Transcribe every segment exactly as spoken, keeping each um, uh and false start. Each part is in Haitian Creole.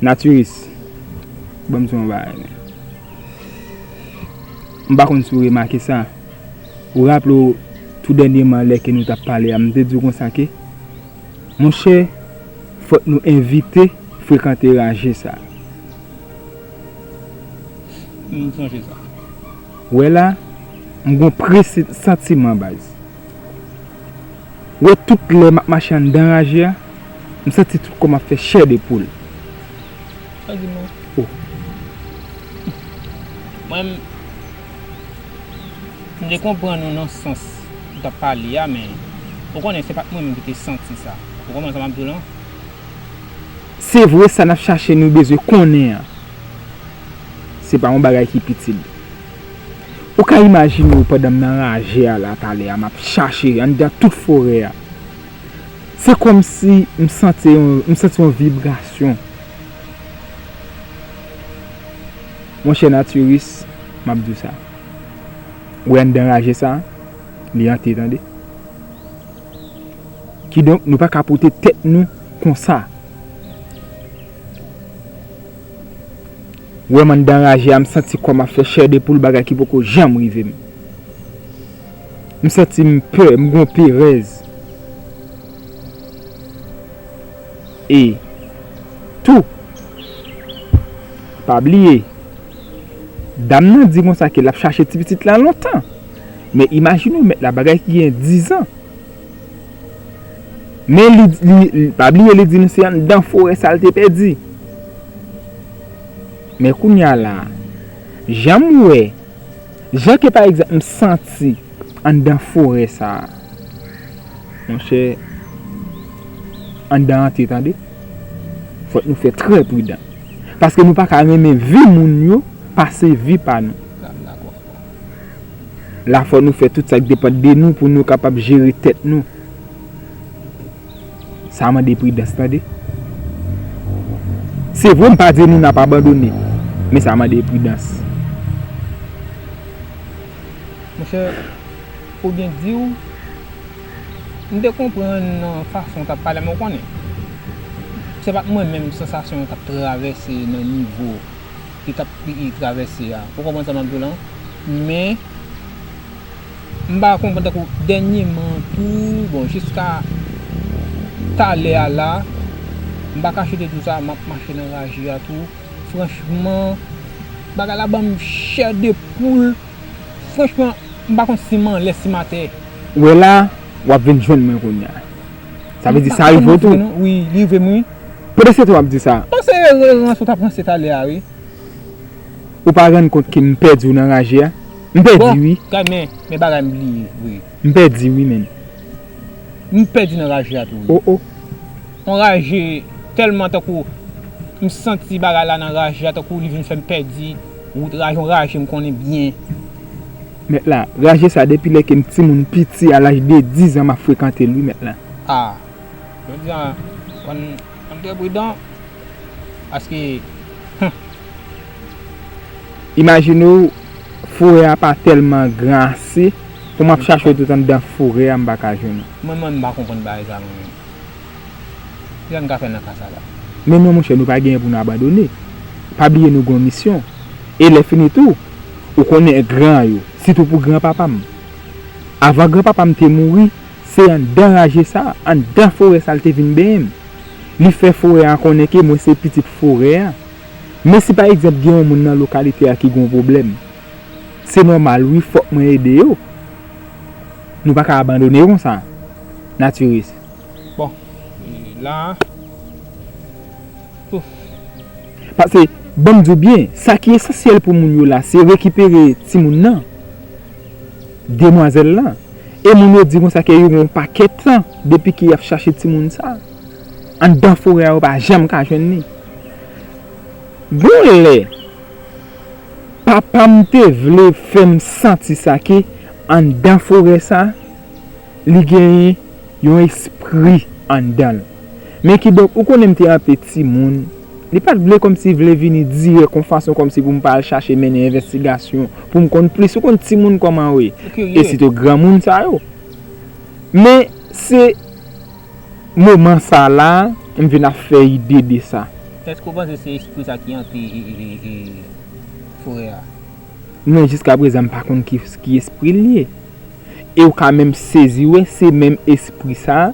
Naturis, ban m di w yon bagay, men. M pa konn si w remake sa. Ou raple w, tou dènyèman, lè ke nou t ap pale a, m te di w konsa ke, monchè, fòk nou evite frekante raje sa. M sonje sa. Wè la, m gon presantiman, baz. Wè, tout lè m ap mache anndan raje a, m santi tout kò m ap fè chè de poul. Sa di mwen? Oh. Mwen, m te konprann ou nan sans ou t ap pale a, men ou konnen se pa t mwen menm ki te santi sa. Ou konprann sa m ap di w lan? Se vre, sa n ap chache, nou bezwen konnen an, se pa yon bagay ki piti. Ou ka imajine w pandan m nan raje a la talè a, m ap chache anndan tout forè a. Se kòmsi m santi yon, m santi yon vibrasyon. Monchè Naturis, m ap di w sa. Ou wè anndan raje sa, li ante, tande. Kidonk, nou pa ka pote tèt nou konsa. Wè m anndan raje a, m santi kò m ap fè chè de poul, bagay ki poko janm rive m. M santi m pè, m gon perèz. E tou, pa bliye, dam nan di konsa ke l ap chache ti pitit la lontan. Men imajine w, mèt la, bagay ki gen dizan. Men li, li, li, pa bliye, li di nou se anndan forè sa l te pèdi. Men kounye a la, jan m wè, jan ke pa egzanp m santi anndan forè sa a, monchè, anndan ante, tande. Fòk nou fè trè pridan. Paske nou pa ka renmen vi moun yo pase vi pa nou. La, fò nou fè tout sa k depann de nou pou nou kapab jere tèt nou. Sa mande pridans, tande. Se vre, m pa di nou n ap abandone, men sa mande pridans. Monchè, pou byen di w, m te konprann nan fason w t ap pale, men w konnen, se pa t mwen menm sansasyon yo t ap travèse nan nivo li t ap, li, li travèse a. Ou konprann sa m ap di w lan? Men, m pa konprann tankou dènyèman tou, bon, jiska talè a la, m pa kache te di w sa, m ap mache nan raje a tou. Franchman, bagay la ban m chè de poul. Franchman, m pa konn si m anlè, si m atè. Ou wè la, w ap vin jwenn mwen kounye a. Sa vle di sa rive w tou? Wi, li rive m, wi. Pandan se tan w ap di sa. Panse rans ou t ap ranse talè a, wi. Ou pa rann kont ke m pèdi w nan raje a? M pèdi, wi. Bon, gad, men, men bagay m bliye, wi. M pèdi, wi, menn. M pèdi nan raje a tou, wi. Oh, oh. Yon raje tèlman tankou m santi bagay la nan raje a, tankou li vin fè m pèdi wout raje, yon raje m konnen byen. Mèt la, raje sa depi lè ke m timoun piti, a laj de diz an m ap frekante l, wi, mèt la. Ah, jodi a, fò n, fò n trè pridan, paske, hmm. Imajine w, forè a pa tèlman gran ase pou m ap chache w tout anndan forè a, m pa ka jwenn ou. Mwen, mwen, m pa konprann bagay sa, mwen menm. Kisa n ka fè nan ka sa la? Men non, monchè, nou pa genyen pou nou abandone. Pa bliye nou gen yon misyon. E lè fini tou, ou konnen gran yo, sitou pou granpapa m. Avan granpapa m te mouri, se anndan raje sa, anndan forè sa l te vin benyen m. Li fè forè a konnen ke mwen se pitit forè a. Men si pa egzanp gen yon moun nan lokalite a ki gen yon pwoblèm, se nòmal wi, fòk mwen ede yo. Nou pa ka abandone konsa. Naturis. Bon, e la, ouf. Paske, ban m di w byen, sa ki esansyèl pou moun yo la, se rekipere timoun nan, demwazèl lan. E moun yo di konsa ke yo gen yon pakèt tan depi ke y ap chache timoun sa. Anndan forè a, yo pa janm ka jwenn li. Gon lè, papa m te vle fè m santi sa ke anndan forè sa, li genyen yon espri anndan l. Men kidonk, ou konnen m te anpe timoun, li pa t vle kòmsi vle vini dirèk yon fason kòmsi pou m pa al chache mennen envestigasyon, pou m konn plis. Ou konn timoun kòman yo ye. E sitou granmoun sa yo. Men se moman sa la, m vin ap fè ide de sa. Èske w panse se espri sa ki ante e, e, e, e, forè a? Non, jiskaprezan m pa konn ki, ki espri l ye. E w ka menm sezi wè se menm espri sa a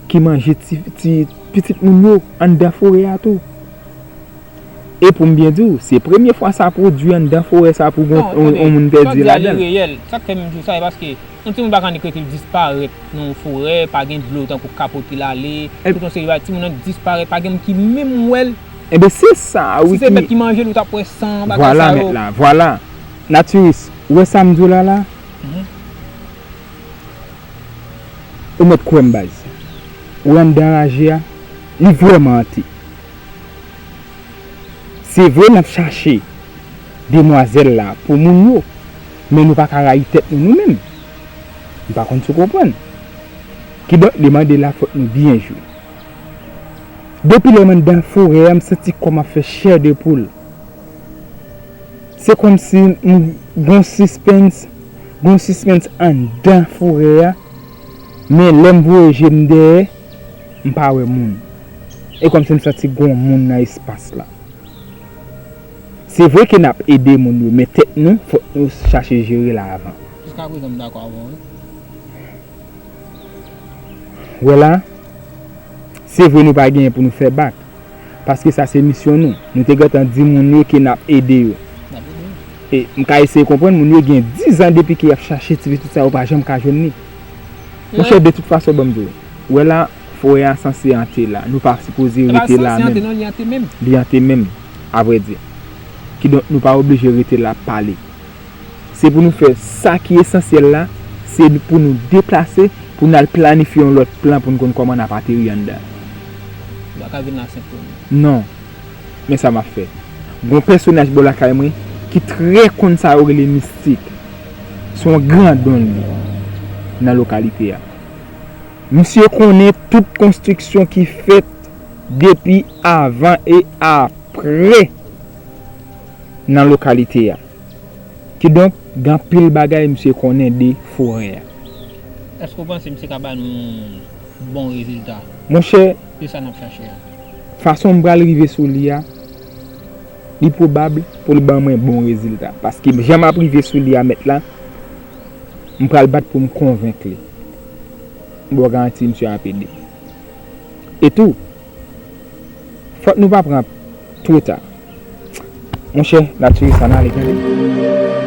ki manje ti, ti pitit moun yo anndan forè a tou. E pou m byen di w, se premye fwa sa pwodui anndan forè sa pou gon, yon, yon moun pèdi ladan l. Sa k fè m di w sa, e paske yon timoun pa ka annik rete l disparèt nan yon forè, pa gen dlo tankou k ka pote l ale, tout yon seri bagay, timoun nan disparèt, pa gen moun ki menm wè l. Enben se sa wi. Si se bèt ki manje l, ou t ap wè san bagay sa yo. Vwala, mèt la, vwala. Natiris, ou wè sa m di w la la? Ou mèt kwè m baz. Ou wè anndan raje a, li vrèman ante. Se vre n ap chache demwazèl la pou moun yo, men nou pa ka rayi tèt nou nou menm. M pa konn si w konprann. Kidonk, demwazèl la fòk nou byen jwe. Depi lè m anndan forè a, m santi kò m ap fè chè de poul. Se kòmsi m gon sispens, gon sispens anndan forè a, men lè m voye je m dèyè, m pa wè moun. E kòmsi m santi gon moun nan espas la. Se vre ke n ap ede moun yo, men tèt nou, fòk nou chache jere l avan. Jiskaprezan, m dakò avè w, wi. Wè la, se vre nou pa genyen pou nou fè bak, paske sa se misyon nou. Nou te gentan di moun yo ke n ap ede yo. E m ka eseye konprann moun yo gen dizan depi ke y ap chache ti pitit sa yo pa janm ka jwenn li. Monchè, de tout fason, ban m di w, wè la, forè a sanse ante la. Nou pa sipoze rete la menm. Li ante menm, avrèdi. Kidonk, nou pa oblije rete la ap pale. Se pou nou fè sa ki esansyèl la, se pou nou deplase, pou n al planifye yon lòt plan pou n konn kòman n ap ateri anndan. Ou pa ka vin la senk premye. Non. Men sa m ap fè. Gon pèsonaj bò lakay mwen ki trè konn sa yo rele mistik. Se yon grandon li nan lokalite a. Misye konnen tout konstriksyon ki fèt depi avan e apre nan lokalite a. Kidonk, gen anpil bagay misye konnen de forè a. Èske w panse misye ka ba nou bon rezilta? Monchè, se sa n ap chache a. Fason m pral rive sou li a, li pwobab pou l ban mwen bon rezilta. Paske jan m ap rive sou li a mèt la, m pral bat pou m konvenk li. M ba w garanti misye ap ede. E tou, fòk nou pa pran two ta. Monchè, Natiris, ann ale, tande.